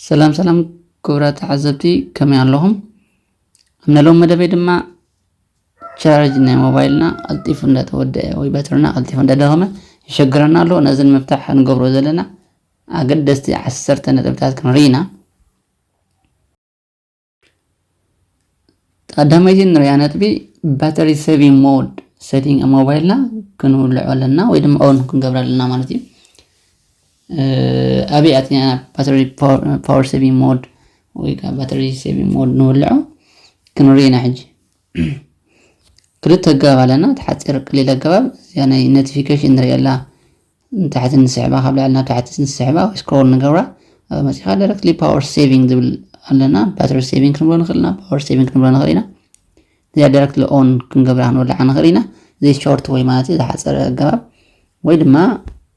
ሰላም ሰላም ክቡራት ተዓዘብቲ፣ ከመይ ኣለኹም? ኣብ ናይ ሎም መደበይ ድማ ቻርጅ ናይ ሞባይልና ቀልጢፉ እንዳተወደአ ወይ ባትሪና ቀልጢፉ እንዳደኸመ ይሸግረና ኣሎ። ነዚ ንምፍታሕ ክንገብሮ ዘለና ኣገደስቲ ዓሰርተ ነጥብታት ክንርኢ ኢና። ቀዳመይቲ ንሪኣ ነጥቢ፣ battery saving mode setting ኣብ ሞባይልና ክንውልዖ ኣለና ወይ ድማ ኦን ክንገብራ ኣለና ማለት እዩ። ኣበይ ኣቲና ኢና battery power saving mode ወይ ከዓ battery saving mode ንውልዖ ክንርኢ ኢና። ሕጂ ክልተ ኣገባብ ኣለና። እቲ ሓፂር ቀሊል ኣገባብ እዚኣ ናይ ኖቲፊኬሽን ንሪእላ፣ ንታሕቲ ንስሕባ፣ ካብ ላዕሊ ናብ ታሕቲ ንስሕባ ወይ ስክሮል ንገብራ። ኣብ መፂኻ ዳይረክትሊ power saving ዝብል ኣለና። battery saving ክንብሎ ንኽእል ኢና፣ power saving ክንብሎ ንኽእል ኢና። እዚኣ ዳይረክትሊ ኦን ክንገብራ ክንወልዓ ንኽእል ኢና። እዚ ሾርት ወይ ማለት እዩ ዝሓፀረ ኣገባብ። ወይ ድማ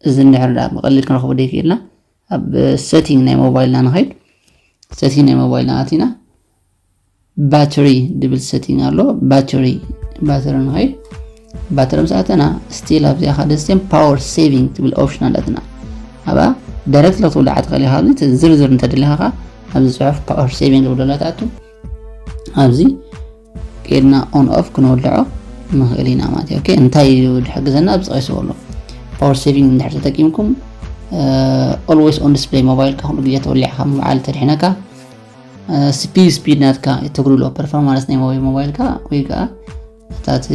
እዚ እንድሕር ደኣ ብቐሊል ክንረኽቦ ደይክእልና ኣብ ሴቲንግ ናይ ሞባይልና ንኸይድ። ሴቲንግ ናይ ሞባይልና ኣቲና ባትሪ ድብል ሴቲንግ ኣሎ። ባትሪ ባትሪ ንኸይድ። ባትሪ ምስ ኣተና ስቲል ኣብዚኣ ከዓ ደስቴም ፓወር ሴቪንግ ትብል ኦፕሽን ኣለትና። ኣብኣ ዳይረክት ለክትውልዓ ትኽእል ኢኻ። እዚ ዝርዝር እንተደሊኻ ከዓ ኣብዚ ፅሑፍ ፓወር ሴቪንግ ዝብል ዘሎ ትኣቱ። ኣብዚ ከይድና ኦን ኦፍ ክንወልዖ ንኽእል ኢና ማለት እዩ። ኦኬ፣ እንታይ እዩ ዝሕግዘና? ኣብዚ ጠቂስዎ ኣሎ። ፓወር ሴቪንግ እንድሕር ተጠቂምኩም ኦልዌይስ ኦን ዲስፕሌይ ሞባይልካ ኩሉ ግዜ ተወሊዕካ ምውዓል ተድሕነካ። ስፒድ ስፒድ ናትካ ተጉድሎ፣ ፐርፎርማንስ ናይ ሞባይል ሞባይልካ ወይ ከዓ እታ እቲ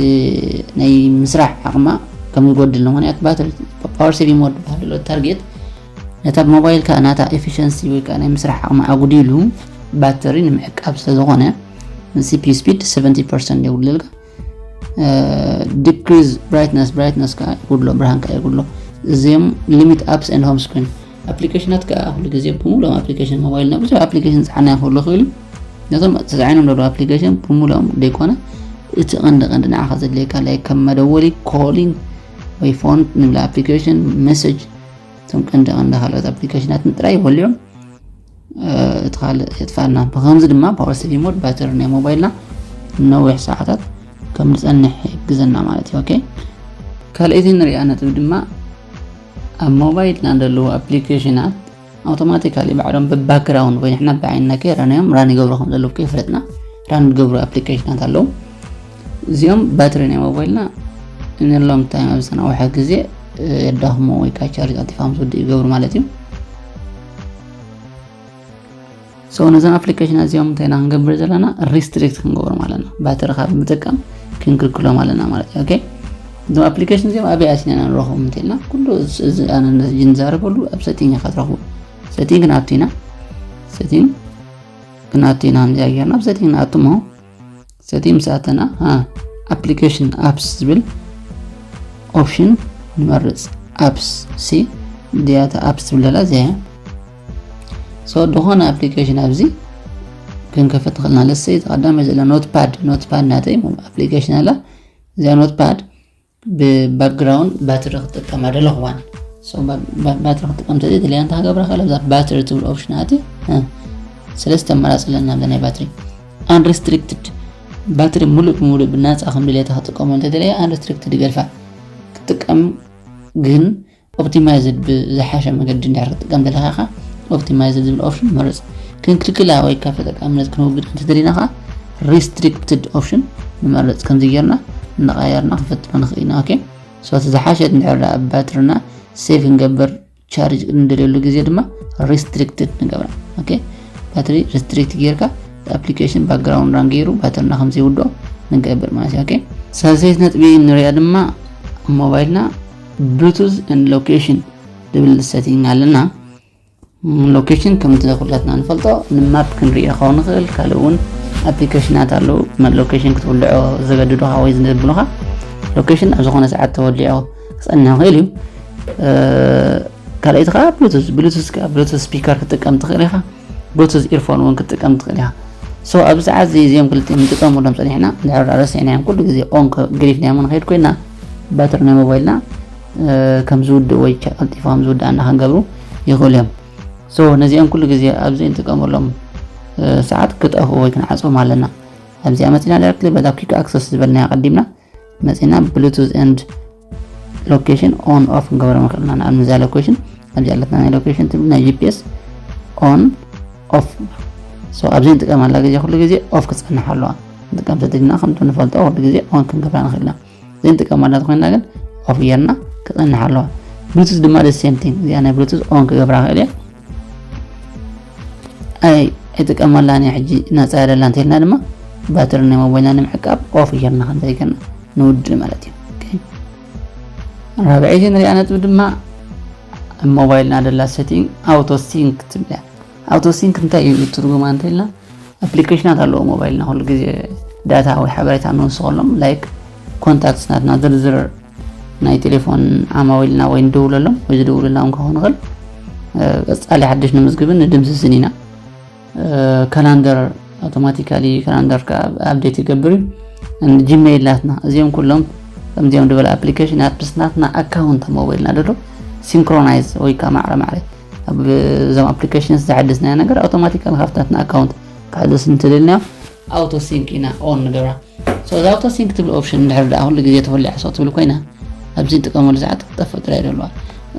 ናይ ምስራሕ ዓቕማ ከም ዝጎድል ነው። ምክንያቱ ባትሪ ፓወር ሴቪንግ ሞድ ዝበሃል ዘሎ ታርጌት ነታ ሞባይልካ ናታ ኤፊሽንሲ ወይ ከዓ ናይ ምስራሕ ዓቕማ ኣጉዲሉ ባትሪ ንምዕቃብ ስለ ዝኾነ ሲፒዩ ስፒድ ሰቨንቲ ፐርሰንት የጉድለልካ። ዲክሪዝ ብራይትነስ ብራይትነስ ከዓ ይጉድሎ፣ ብርሃን ከዓ ይጉድሎ። እዚኦም ሊሚት ኣፕስ ኤንድ ሆም ስክሪን ኣፕሊኬሽናት ከዓ ኩሉ ግዜ ብምሉኦም ኣፕሊኬሽን ሞባይልና ብዙሕ ኣፕሊኬሽን ዝፀዓና ክህሉ ይኽእል እዩ። ነቶም ተፃዒኖም ዘለዉ ኣፕሊኬሽን ብምሉኦም ዘይኮነ እቲ ቀንዲ ቀንዲ ንዓኻ ዘድልየካ ላይ ከም መደወሊ ኮሊንግ ወይ ፎን ንብላ ኣፕሊኬሽን ሜሴጅ እቶም ቀንዲ ቀንዲ ካልኦት ኣፕሊኬሽናትን ጥራይ ወሊዑ እቲ ካልእ የጥፋልና። ብከምዚ ድማ ፓወር ሴቪንግ ሞድ ባትሪ ናይ ሞባይልና ነዊሕ ሰዓታት ከም ዝፀንሕ ይሕግዘና ማለት እዩ። ኦኬ፣ ካልኣይቲ ንሪኣ ነጥቢ ድማ ኣብ ሞባይልና ዘለዉ ኣፕሊኬሽናት ኣውቶማቲካሊ ባዕሎም ብባክግራውንድ ወይ ንሕና ብዓይንና ከይረኣናዮም ራን ይገብሩ ከም ዘለዉ ከይፈለጥና ራን ዝገብሩ ኣፕሊኬሽናት ኣለዉ። እዚኦም ባትሪ ናይ ሞባይልና ንሎንግ ታይም ኣብ ዝፀናውሐ ግዜ የዳኽሙ ወይ ከዓ ቻርጅ ቀልጢፋ ምስ ወድእ ይገብሩ ማለት እዩ። ሶ ነዞም ኣፕሊኬሽናት እዚኦም እንታይ ኢና ክንገብር ዘለና? ሪስትሪክት ክንገብሮም ኣለና። ባትሪ ካብ ምጥቃም ክንክልክሎም ኣለና ማለት እዩ። ኦኬ፣ እዞም ኣፕሊኬሽን እዚኦም ኣበይ ኣቲና ኢና ንረኽቦም እንተልና ኩሉ እዚ ኣነ ነዚ ዝዛረበሉ ኣብ ሴቲንግ ኢኻ ትረኽቦ። ሴቲንግ ክንኣቱ ኢና። ሴቲንግ ክንኣቱ ኢና። ከምዚኣ ጌርና ኣብ ሴቲንግ ንኣቱ እሞ ሴቲንግ ምስ ኣተና ኣፕሊኬሽን ኣፕስ ዝብል ኦፕሽን ንመርፅ። ኣፕስ ሲ እዚኣ እታ ኣፕስ ትብል ዘላ እዚኣ እያ። ሶ ዝኾነ ኣፕሊኬሽን ኣብዚ ክንከፍት ንኽእል ኢና። ለሰይ ቀዳማይ ዘላ ኖትፓድ፣ ኖትፓድ ናተይ ኣፕሊኬሽን ኣላ። እዚኣ ኖትፓድ ብባክግራውንድ ባትሪ ክጥቀም ኣደለኹዋን። ሶ ባ- ባ- ባትሪ ክጥቀም ተዘይደለያ እንታይ ክገብራ ከላ ኣብዛ ባትሪ ትብል ኦፕሽን ኣትየ እ፣ ሰለስተ ኣማራፂ ኣለና ኣብዛ ናይ ባትሪ። ኣንሪስትሪክትድ ባትሪ ሙሉእ ብሙሉእ ብናፃ ከም ድሌታ ክጥቀሞ እንተደለየ ኣንሪስትሪክትድ ይገድፋ። ክጥቀም ግን ኦፕቲማይዝድ ብዝሓሸ መገዲ እንድሕር ክትጥቀም ደለኻ ኢኻ ኦፕቲማይዝድ ዝብል ኦፕሽን መርፅ። ክንክልክላ ወይ ካብ ተጠቃምነት ክንወግድ እንተደሊና ከዓ ሪስትሪክትድ ኦፕሽን ንመርፅ። ከምዚ ጌርና እናቐያየርና ክንፈትኖ ንኽእል ኢና። ኦኬ፣ ሶ እቲ ዝሓሸ እንድሕር ደኣ ባትርና ሴቭ ክንገብር ቻርጅ እንደልየሉ ግዜ ድማ ሪስትሪክትድ ንገብራ። ኦኬ፣ ባትሪ ሪስትሪክት ጌርካ ኣፕሊኬሽን ባክግራውንድ ራን ገይሩ ባትርና ከም ዘይውድኦ ንገብር ማለት እዩ። ኦኬ፣ ሳልሰይቲ ነጥቢ ንሪኣ ድማ ሞባይልና ብሉቱዝ ኤንድ ሎኬሽን ዝብል ሴቲንግ ኣለና። ሎኬሽን ከምቲ ኩላትና ንፈልጦ ንማፕ ክንርኢ ክኸውን ንኽእል። ካልእ እውን ኣፕሊኬሽናት ኣለዉ ሎኬሽን ክትውልዖ ዘገድዱኻ ወይ ዘብሉኻ። ሎኬሽን ኣብ ዝኾነ ሰዓት ተወሊዖ ክፀንሕ ይኽእል እዩ። ካልኣይቲ ከዓ ብሉቱዝ፣ ብሉቱዝ ከዓ ብሉቱዝ ስፒከር ክትጥቀም ትኽእል ኢኻ። ብሉቱዝ ኢርፎን እውን ክትጥቀም ትኽእል ኢኻ። ሶ ኣብዚ ሰዓት እዚ እዚኦም ክልቲኦም ንጥቀመሎም ፀኒሕና እንድሕር ረሲዕናዮም ኩሉ ግዜ ኦን ገዲፍናዮም ንኸይድ ኮይና ባትሪ ናይ ሞባይልና ከም ዝውድእ ወይ ቀልጢፉ ከም ዝውድኣና ክንገብሩ ይኽእሉ እዮም። ሶ ነዚኦም ኩሉ ግዜ ኣብ ዘይንጥቀመሎም ሰዓት ክጠፍኡ ወይ ክንዓፅዎም ኣለና። ኣብዚኣ መፂና ዳይረክትሊ በዛ ኩክ ኣክሰስ ዝበልናዮ ቀዲምና መፂና ብሉቱዝ ኤንድ ሎኬሽን ኦን ኦፍ ክንገብሮም ንኽእል ኢና። ንኣብነት እዛ ሎኬሽን ኣብዚኣ ኣለትና ናይ ሎኬሽን ትብል ናይ ጂ ፒ ኤስ ኦን ኦፍ። ሶ ኣብዚ ንጥቀመላ ግዜ ኩሉ ግዜ ኦፍ ክጸንሕ ኣለዋ። ንጥቀም ተደሊና ከምቲ ንፈልጦ ኩሉ ግዜ ኦን ክንገብራ ንኽእል ኢና። እዚ ንጥቀመላ ተኾይና ግን ኦፍ ጌርና ክጸንሕ ኣለዋ። ብሉቱዝ ድማ the same thing። እዚኣ ናይ ብሉቱዝ ኦን ክገብራ ክእል እየ። ኣይ ኣይጥቀመላን እየ ሕጂ፣ ናጻ እያ ደላ እንተልና ድማ ባትሪ ናይ ሞባይልና ንምዕቃብ ኦፍ ጌርና ከም ዘይገና ንውድእ ማለት እዩ። ኦኬ። ራብዐይቲ ንሪኣ ነጥቢ ድማ ኣብ ሞባይልና ደላ ሴቲንግ ኣውቶ ሲንክ ትብል እያ። ኣውቶ ሲንክ እንታይ እዩ ትርጉማ እንተልና፣ ኣፕሊኬሽናት ኣለዎ ሞባይልና ኩሉ ግዜ ዳታ ወይ ሓበሬታ ንውስኸሎም፣ ላይክ ኮንታክትስ ናትና ዝርዝር ናይ ቴሌፎን ዓማዊልና ወይ ንደውለሎም ወይ ዝደውሉልና እውን ክኸውን ይኽእል። እ፣ ቀጻሊ ሓድሽ ንምዝግብን ንድምስስን ኢና። እ፣ ካላንደር ኣውቶማቲካሊ ካላንደር ከኣ ኣፕዴት ይገብር እዩ። ን ጂሜይል ናትና እዚኦም ኩሎም ከምዚኦም ዝበለ ኣፕሊኬሽን ኣፕስ ናትና ኣካውንት ኣብ ሞባይልና ደሎ ሲንክሮናይዝ ወይ ከዓ ማዕረ ማዕረ ኣብ እዞም ኣፕሊኬሽንስ ዘሐድስናዮ ነገር ኣውቶማቲካሊ ካብቲ ናትና ኣካውንት ክሕደስ እንተደልና ኣውቶ ሲንክ ኢና ኦን ንገብራ። ሶ እዛ ኣውቶ ሲንክ ትብል ኦፕሽን እንድሕር ደኣ ኩሉ ግዜ ተወሊዓ ሰው ትብል ኮይና ኣብዚ ንጥቀመሉ ሰዓት ክትጠፍእ ጥራይ ዘለዋ።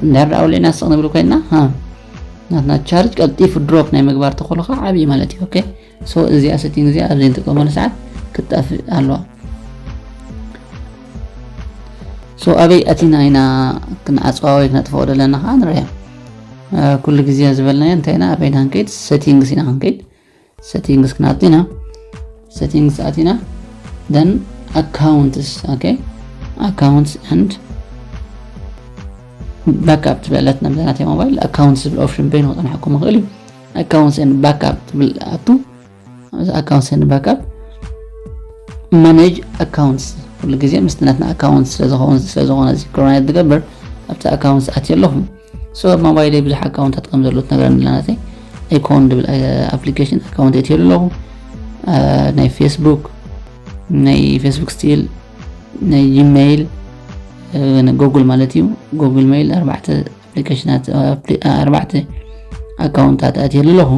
እንድሕር ደኣ ወሊዕና ስቕ ንብል ኮይና፣ ሃ፣ ናትና ቻርጅ ቀልጢፉ ድሮፕ ናይ ምግባር ተኽእሎ ከዓ ዓብዪ ማለት እዩ። ኦኬ። ሶ እዚኣ ሴቲንግ እዚኣ ኣብዚ ንጥቀመሉ ሰዓት ክትጠፍእ ኣለዋ። ሶ ኣበይ ኣቲና ኢና ክንዓጽዋ ወይ ክነጥፍኦ ዘለና ከዓ ንርያ። እ፣ ኩሉ ግዜ ዝበልናዮ እንታይ ኢና፣ ኣበይና ክንከይድ፣ ሴቲንግስ ኢና ክንከይድ። ሴቲንግስ ክንኣቱ ኢና። ሴቲንግስ ኣቲና፣ then ኣካውንትስ፣ ኦኬ፣ ኣካውንትስ and ባክኣፕ ትብል ኣለትና። ብዛዕባ ናተይ ሞባይል ኣካውንትስ ዝብል ኦፕሽን በይኑ ክጸንሐኩም ይኽእል እዩ። ኣካውንትስ and ባክኣፕ ትብል ኣቱ፣ ኣካውንትስ and ባክኣፕ ማኔጅ ኣካውንትስ ኩሉ ግዜ ምስቲ ናትና ኣካውንት ስለ ዝኸውን፣ ስለ ዝኾነ ሲንክሮናይዝ ዝገብር ኣብቲ ኣካውንትስ ኣትየ ኣለኹ። ሶ ኣብ ሞባይለይ ብዙሕ ኣካውንታት ከም ዘለዉ ትነግረኒ ኣላ ናተይ። ኣይኮን ድብል፣ እ፣ ኣፕሊኬሽን ኣካውንት ኣትየሉ ኣለኹ። እ፣ ናይ ፌስቡክ፣ ናይ ፌስቡክ ስቲል፣ ናይ ጂሜይል፣ እ፣ ናይ ጉግል ማለት እዩ። ጉግል ሜይል ኣርባዕተ ኣፕሊኬሽናት፣ ኣፕሊ-፣ ኣርባዕተ ኣካውንታት ኣትየሉ ኣለኹ።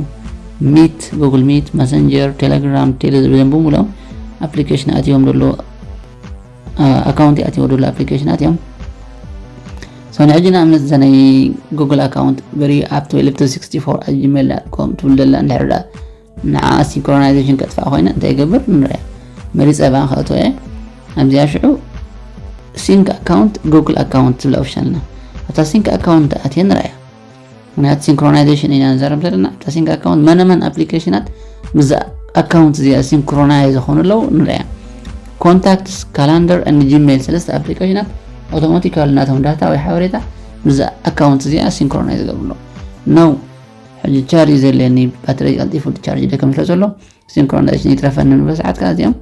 ሚት፣ ጉግል ሚት፣ መሰንጀር፣ ቴሌግራም፣ ቴሌ ዝብሎም ብምሉኦም ኣፕሊኬሽን ኣትዮም ዘሎ፣ እ፣ ኣካውንት ኣትዮ ዘሎ ኣፕሊኬሽናት እዮም። ሶ ንሕጂ ንኣብነት እዛ ናይ ጉግል ኣካውንት very up twelve to sixty-four at gmail dot com ትብል ዘላ እንድሕር ደኣ ንዓ ሲንክሮናይዜሽን ከጥፍኣ ኮይነ እንታይ ይገብር ንርያ። መሪጸ በኣ ከእትዎ እየ። ኣብዚኣ ሽዑ ሲንክ ኣካውንት ጉግል ኣካውንት ትብል ኦፕሽን ኣላ። ኣብታ ሲንክ ኣካውንት ኣትየ ንርኣያ። ምክንያቱ ሲንክሮናይዜሽን ኢና ንዛረብ ዘለና። ኣብታ ሲንክ ኣካውንት መነ መን ኣፕሊኬሽናት ምስዛ ኣካውንት እዚኣ ሲንክሮናይዝ ዝኾኑ ኣለዉ ንርኣያ። ኮንታክትስ፣ ካላንደር and ጂሜይል ሰለስተ ኣፕሊኬሽናት ኣውቶማቲካሊ ናቶም ዳታ ወይ ሓበሬታ ምስዛ ኣካውንት እዚኣ ሲንክሮናይዝ ይገብሩ ኣለዉ። ነው ሕጂ ቻርጅ ዘለኒ ባትሪ ቀልጢፉ ቻርጅ ደከም ስለ ዘሎ ሲንክሮናይዜሽን ይትረፈኒ ንብሎ ሰዓት ከዓ እዚኦም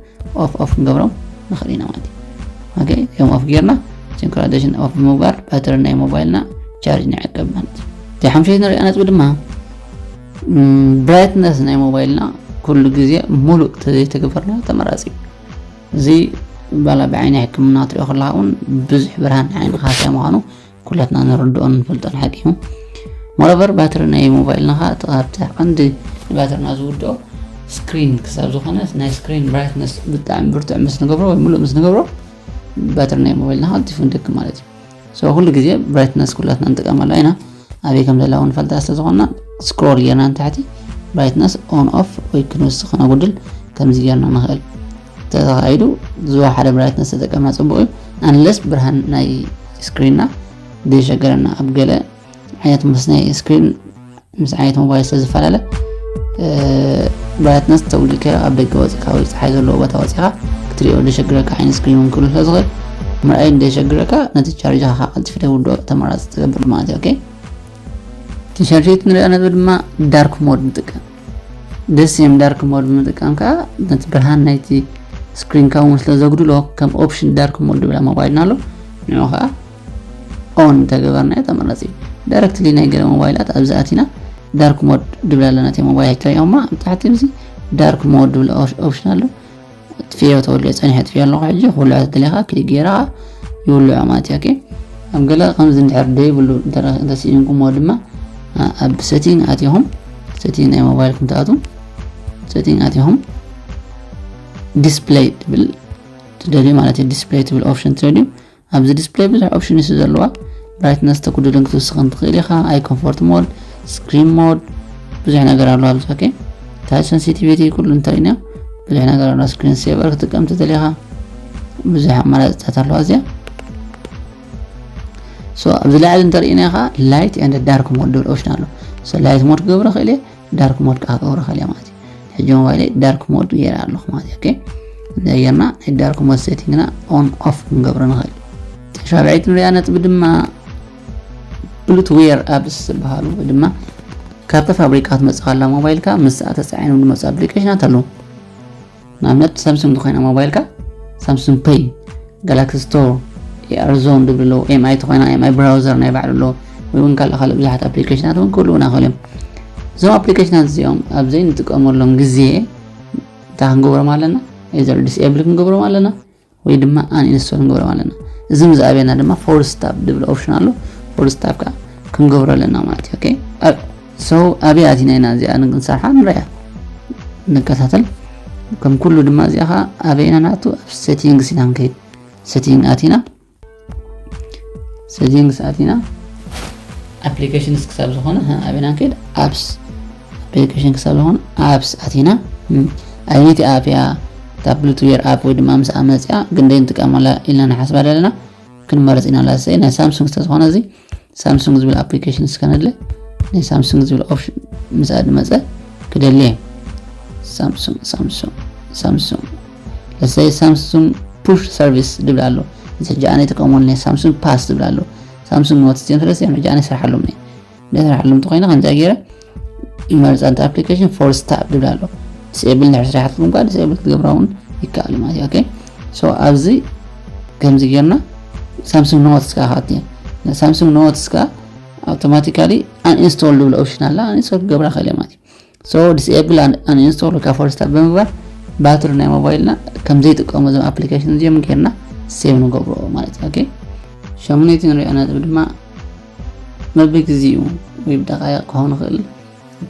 ኦፍ ኦፍ ክንገብሮም ንኽእል ኢና ማለት እዩ። ኦኬ፣ እዚኦም ኦፍ ጌርና ሲንክሮናይዜሽን ኦፍ ብምግባር ባትሪ ናይ ሞባይልና ቻርጅ ንዕቅብ ማለት እዩ። እቲ ሓምሸይቲ ንሪኣ ነጥቢ ድማ፣ ም፣ ብራይትነስ ናይ ሞባይልና ኩሉ ግዜ ሙሉእ ተዘይተገበርናዮ ተመራፂ እዩ። እዚ ባላ ብዓይኒ ሕክምና ትሪኦ ከለኻ እውን ብዙሕ ብርሃን ንዓይንኻ እንታይ ምዃኑ ኩላትና ንርድኦን ንፈልጦን ሓቂ እዩ። ሞሮቨር ባትሪ ናይ ሞባይልና ኸዓ እቲ ካብቲ ቀንዲ ንባትርና ዝውድኦ ስክሪን ክሳብ ዝኾነ ናይ ስክሪን ብራይትነስ ብጣዕሚ ብርቱዕ ምስ ንገብሮ ወይ ሙሉእ ምስ ንገብሮ ባትሪ ናይ ሞባይልና ቀልጢፉ ንደክም ማለት እዩ። ሶ ኩሉ ግዜ ብራይትነስ ኩላትና ንጥቀመላ ኢና። ኣበይ ከም ዘላ እውን ንፈልጣ ስለ ዝኾንና ስክሮል ጌርና ንታሕቲ ብራይትነስ ኦን ኦፍ ወይ ክንውስኽ ከነጉድል ከምዚ ጌርና ንኽእል። ተተኻይዱ ዝወሓደ ብራይትነስ ተጠቀምና ጽቡቕ እዩ። ኣንለስ ብርሃን ናይ ስክሪንና ዘይሸገረና ኣብ ገለ ዓይነት ምስ ናይ ስክሪን ምስ ዓይነት ሞባይል ስለ ዝፈላለ፣ እ፣ ብራይትነስ ተጉዲልካዮ ኣብ ደገ ወጺእካ ወይ ጸሓይ ዘለዎ ቦታ ወጺእካ ክትሪኦ ዘሸግረካ ዓይነት ስክሪን እውን ክህሉ ስለ ዝኽእል፣ ምርኣይ እንዘይሸግረካ ነቲ ቻርጅኻ ቀልጢፉ ዘይውድኦ ተመራጺ ትገብር ማለት እዩ። ኦኬ። እቲ ሻድሸይቲ ንሪኦ ነጥቢ ድማ ዳርክ ሞድ ንጥቀም። ደስ እዮም ዳርክ ሞድ ብምጥቃም ከዓ ነቲ ብርሃን ናይቲ ስክሪንካ እውን ስለ ዘጉድሎ ከም ኦፕሽን ዳርክ ሞድ ድብላ ሞባይልና ኣሎ። ንዑ ከዓ ኦን እንተገበርናዮ ተመራፂ እዩ። ዳይረክትሊ ናይ ገለ ሞባይላት ኣብዚ ኣቲና ዳርክ ሞድ ድብላ ኣለና። እቲ ሞባይል ትሪኦማ ኣብ ታሕቲ እዚ ዳርክ ሞድ ድብል ኦፕሽን ኣሎ። ኣጥፍዮ ተወልዮ ጸኒሐ ኣጥፍዮ ኣለኹ። ሕጂ ክውልዖ ተደሊኻ ክሊክ ገይራ ይውልዖ ማለት እዩ። ኦኬ። ኣብ ገለ ከምዚ እንድሕር ደይብሉ እንተ-፣ እንተስኢንኩሞ ድማ፣ ኣ-፣ ኣብ ሴቲንግ ኣቲኹም፣ ሴቲንግ ናይ ሞባይልኩም ትኣትዉ። ሴቲንግ ኣቲኹም ዲስፕሌይ ትብል ትደልዩ ማለት እዩ። ዲስፕሌይ ትብል ኦፕሽን ትደልዩ። ኣብዚ ዲስፕሌይ ብዙሕ ኦፕሽን እዩ ዘለዋ። ብራይትነስ ተጉድልን ክትውስኽን ትኽእል ኢኻ። ኣይ ኮምፎርት ሞድ፣ ስክሪን ሞድ፣ ብዙሕ ነገር ኣሎ ኣብዚ። ኦኬ፣ ታች ሰንሲቲቪቲ ኩሉ እንተሪእና ብዙሕ ነገር ኣሎ። ስክሪን ሴቨር ክትጥቀም ተደሊኻ ብዙሕ ኣማራፅታት ኣለዋ እዚኣ። ሶ ኣብዚ ላዕሊ እንተሪእና ኢኻ ላይት ኤንድ ዳርክ ሞድ ድብል ኦፕሽን ኣሎ። ሶ ላይት ሞድ ክገብሮ ክእል እየ፣ ዳርክ ሞድ ከዓ ክገብሮ ክእል እየ ማለት እዩ። ሕጂ ሞባይለይ ዳርክ ሞድ ገይረ ኣለኹ ማለት እዩ። ኦኬ፣ እንታይ ጌርና ናይ ዳርክ ሞድ ሴቲንግና ኦን ኦፍ ክንገብሮ ንኽእል። ሻብዐይቲ ንሪኣ ነጥቢ ድማ ብሉትዌር ኣፕስ ዝበሃሉ ወይ ድማ ካብቲ ፋብሪካ ትመፅእ ካላ ሞባይልካ ምስኣ ተፃዒኖም ዝመፁ ኣፕሊኬሽናት ኣለዉ። ንኣብነት ሳምሱንግ ተኾይና ሞባይልካ ሳምሱንግ ፔይ፣ ጋላክሲ ስቶር፣ ኤኣር ዞን ድብል ኣለዉ። ኤምኣይ ተኾይና ኤምኣይ ብራውዘር ናይ ባዕሉ ኣለዉ። ወይ እውን ካልእ ካልእ ብዙሓት ኣፕሊኬሽናት እውን ክህልዉና ይኽእሉ እዮም። እዞም ኣፕሊኬሽናት እዚኦም ኣብ ዘይንጥቀመሎም ግዜ እንታይ ክንገብሮም ኣለና? ኤዘር ዲስኤብል ክንገብሮም ኣለና ወይ ድማ ኣን ኢንስቶል ክንገብሮም ኣለና። እዚ ምስ ኣበየና ድማ ፎርስ ታብ ድብል ኦፕሽን ኣሎ። ፎርስ ታብ ከዓ ክንገብሮ ኣለና ማለት እዩ። ኦኬ፣ ሶ ኣበይ ኣቲና ኢና እዚኣ ንክንሰርሓ ንረያ ንከታተል። ከም ኩሉ ድማ እዚኣ ከዓ ኣበይና ናቱ ኣብ ሴቲንግስ ኢና ንከይድ። ሴቲንግ ኣቲና ሴቲንግስ ኣቲና ኣፕሊኬሽንስ ክሳብ ዝኾነ ሀ፣ ኣበይና ንከይድ? ኣፕስ። ኣፕሊኬሽን ክሳብ ዝኾነ ኣፕስ ኣቲና። እም፣ ኣየነይቲ ኣፕ እያ እታ ብሉትዌር ኣፕ ወይ ድማ ምስኣ መፅያ ግን ደይ ንጥቀመላ ኢልና ንሓስባ ዘለና? ክንመርፅ ኢና። ላሰይ ናይ ሳምሱንግ ዝተዝኾነ እዚ ሳምሱንግ ዝብል ኣፕሊኬሽን እስከ ንድለ ናይ ሳምሱንግ ዝብል ኦፕሽን ምስኣ ድመፀ ክደልየ። ሳምሱንግ ሳምሱንግ ሳምሱንግ ለሰይ ሳምሱንግ ፑሽ ሰርቪስ ድብል ኣሎ። እዚ ሕጂ ኣነ ይጥቀመሉ ናይ ሳምሱንግ ፓስ ድብል ኣሎ። ሳምሱንግ ኖትስ እዮም፣ ስለዚ እዮም ሕጂ ኣነ ይሰርሓሎም ናይ እንዳሰርሓሎም እንተኾይነ ከምዚኣ ገይረ ይመርፃ። እንተ ኣፕሊኬሽን ፎርስ ታብ ድብል ኣሎ። ዲስኤብል እንድሕር ስራሕትኩም እኳ ዲስኤብል ክትገብራ እውን ይከኣል እዩ ማለት እዩ። ኦኬ፣ ሶ ኣብዚ ከምዚ ጌርና ሳምሱንግ ኖትስ ከዓ ካት ሳምሱንግ ኖትስ ከዓ ኣውቶማቲካሊ ኣንኢንስቶል ድብል ኦፕሽን ኣላ። ኣንኢንስቶል ክገብራ ክእል እየ ማለት እዩ። ሶ ዲስኤብል ኣንኢንስቶል ወይ ከዓ ፎርስ ታብ ብምግባር ባትሪ ናይ ሞባይልና ከም ዘይጥቀሙ እዞም ኣፕሊኬሽን እዚኦም ጌርና ሴቭ ንገብሮ ማለት እዩ። ኦኬ፣ ሸሙነይቲ ንሪኦ ነጥቢ ድማ በብግዚኡ ወይ ብደቃይቕ ክኸውን ይኽእል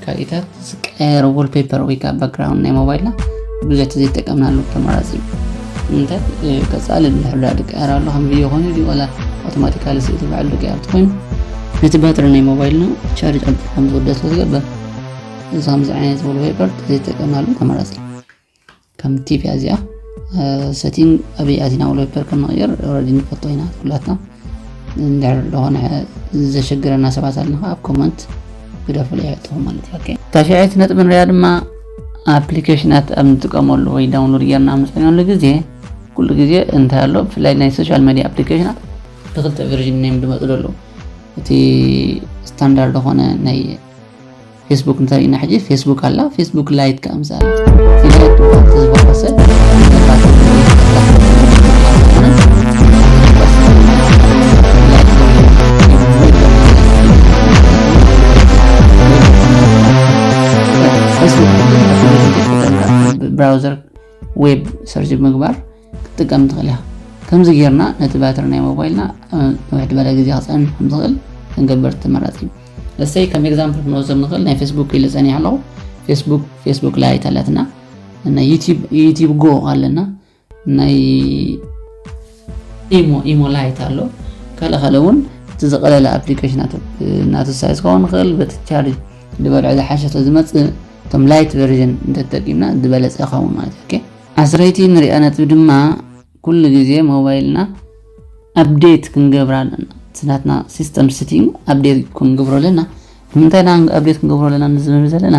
ካልኢታት ዝቀየር ዎልፔፐር ወይ ከዓ ባክግራውንድ ናይ ሞባይልና ብዙሕ ተዘይተጠቀምናሉ ተመራፂ እዩ። እንታይ፣ እ፣ ቀፃሊ እንድሕር ደኣ ድቀየር ኣሎ ከም ቪድዮ ኮይኑ ድዩ ዋላ ኣውቶማቲካሊ ስእሊ ባዕሉ ድቀየር እንተኾይኑ ነቲ ባትሪ ናይ ሞባይልና ቻርጅ ቀልጢፉ ከም ዝወድእ ስለ ዝገብር እዚ ከምዚ ዓይነት ዎልፔፐር ተዘይተጠቀምናሉ ተመራፂ እዩ። ከም ቲፕ እያ እዚኣ። እ፣ ሴቲንግ ኣበይ ኣቲና ዎልፔፐር ከም ንቕይር ኦልሬዲ ንፈልጦ ኢና ኩላትና። እንድሕር ዝኾነ ዘሸግረና ሰባት ኣለና ኣብ ኮመንት ግደፉ፣ ይሕጥኹ ማለት እዩ። ኦኬ። ታሽዐይቲ ነጥቢ ንሪኣ ድማ ኣፕሊኬሽናት ኣብ ንጥቀመሉ ወይ ዳውንሎድ ጌርና ኣብ ንጸንየሉ ግዜ ኩሉ ግዜ እንታይ ኣሎ፣ ብፍላይ ናይ ሶሻል ሚድያ ኣፕሊኬሽናት ብክልተ ቨርዥን እዮም ዝመጹ ዘለዉ። እቲ ስታንዳርድ ዝኾነ ናይ ፌስቡክ እንተሪእና ሕጂ ፌስቡክ ኣላ፣ ፌስቡክ ላይት ከዓ ምስ ኣላ። እቲ ላይት ድማ ተዝፈረሰ ፌስቡክ ብራውዘር ዌብ ሰርች ብምግባር ክትጥቀም ትኽእል ኢኻ። ከምዚ ጌርና ነቲ ባትሪ ናይ ሞባይልና፣ እ፣ ንውሕ ዝበለ ግዜ ክጸንሕ ከም ዝኽእል ክንገብር ተመራጺ እዩ። ለሰይ ከም ኤግዛምፕል ክንወስዶም ንኽእል፣ ናይ ፌስቡክ ኢለ ጸኒሐ ኣለኹ። ፌስቡክ፣ ፌስቡክ ላይት ኣለትና። ናይ ዩቲዩብ፣ ዩቲዩብ ጎ ኣለና። ናይ ኢሞ፣ ኢሞ ላይት ኣሎ። ካልእ ካልእ እውን እቲ ዝቐለለ ኣፕሊኬሽናት እናተሳይዝ ክኸውን ይኽእል። በቲ ቻርጅ ዝበልዖ ዝሓሸ ተዝመጽእ እቶም ላይት ቨርዥን እንተተጠቂምና ዝበለጸ ይኸውን ማለት እዩ። ኦኬ። ዓስረይቲ ንሪኣ ነጥቢ ድማ ኩሉ ግዜ ሞባይልና ኣፕዴት ክንገብራ ኣለና። እቲ ናትና ሲስተም ሴቲንግ ኣፕዴት ክንገብሮ ኣለና። ንምንታይ ኢና ኣፕዴት ክንገብሮ ኣለና ንዝብል ዘለና?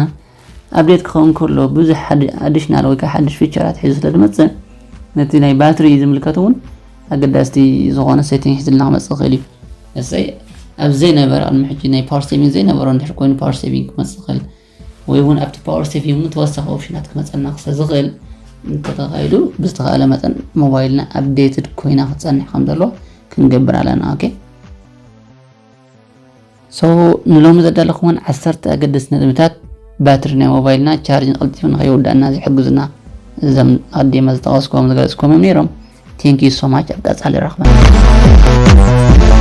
ኣፕዴት ክኸውን ከሎ ብዙሕ ሓድ-፣ ኣዲሽናል ወይ ከዓ ሓድሽ ፊቸራት ሒዙ ስለ ዝመፅእ ነቲ ናይ ባትሪ ዝምልከት እውን ኣገዳስቲ ዝኾነ ሴቲንግ ሒዝልና ክመፅእ ይኽእል እዩ። እሰይ፣ ኣብ ዘይነበረ ቅድሚ ሕጂ ናይ ፓወር ሴቪንግ ዘይነበሮ እንድሕር ኮይኑ ፓወር ሴቪንግ ክመፅእ ይኽእል። ወይ እውን ኣብቲ ፓወር ሴቪንግ እውን ተወሳኺ ኦፕሽናት ክመፀና ስለ ዝኽእል እንተተኻኢሉ ብዝተኻእለ መጠን ሞባይልና ኣፕዴትድ ኮይና ክትፀንሕ ከም ዘለዋ ክንገብር ኣለና። ኦኬ። ሶ ንሎሚ ዘዳለኹምወን ዓሰርተ ኣገደስቲ ነጥብታት ባትሪ ናይ ሞባይልና ቻርጅ ቀልጢፉ ንኸይውዳእና ዝሕግዙና እዞም ኣቀዲመ ዝጠቐስኩዎም ዝገለፅኩዎም እዮም ነይሮም። Thank you so much። ኣብ ቀፃሊ ይረኽበና።